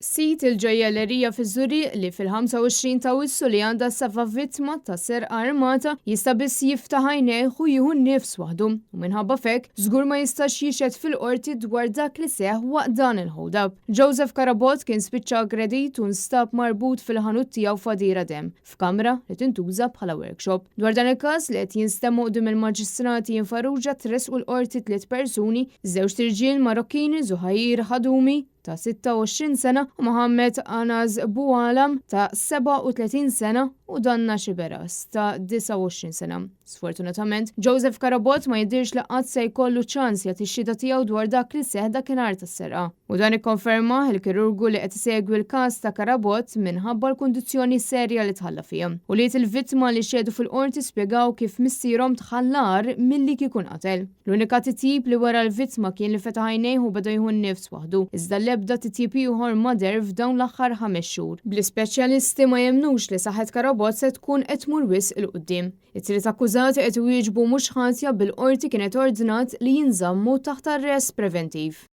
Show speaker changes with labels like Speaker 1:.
Speaker 1: Sid il-ġojjellerija fiż-Żurrieq li fil-25 ta' Awwissu li għadda safa vittma ta' serqa armata jista' biss jiftaħ għajnejh u jieħu n-nifs waħdu u minħabba f'hekk żgur ma jistax jixhed fil-Qorti dwar dak li seħħ waqt dan il-hold-up. Joseph Carabott kien spiċċa aggredit u nstab marbut fil-ħanut tiegħu f'għadira demm, f'kamra li tintuża bħala workshop. Dwar dan il-każ li qed jinstema' quddiem il-Maġistrat Ian Farrugia tressqu l-Qorti tliet persuni, żewġt irġiel Marokkini Zuhair Hadoumi, ta' 26 sena u Mohammed Anaz Boualam ta' 37 sena u Danna Xiberas ta' 29 sena. Sfortunatament, Joseph Carabott ma jidhirx li qatt se jkollu ċans jagħti x-xhieda tiegħu dwar dak li seħħ dakinhar tas-serqa. U dan ikkonfermah il-kirurgu li qed isegwi l-każ ta' Carabott minħabba l-kundizzjoni serja li tħalla fiha. Ulied il-vittma li xehdu fil-Qorti spjegaw kif missierhom tħalla agħar milli kieku nqatel. L-unika titjib li wera l-vittma kien li fetaħ għajnejh u beda jieħu n-nifs waħdu, iżda l-ebda titjib ieħor ma deher f'dawn l-aħħar ħames xhur. Bl-ispeċjalisti ma jemmnux li saħħet Carabott se tkun qed tmur wisq 'il quddiem. It-tliet akkużati qed iwieġbu mhux ħatja bil-Qorti kienet ordnat li jinżammu taħt arrest preventiv.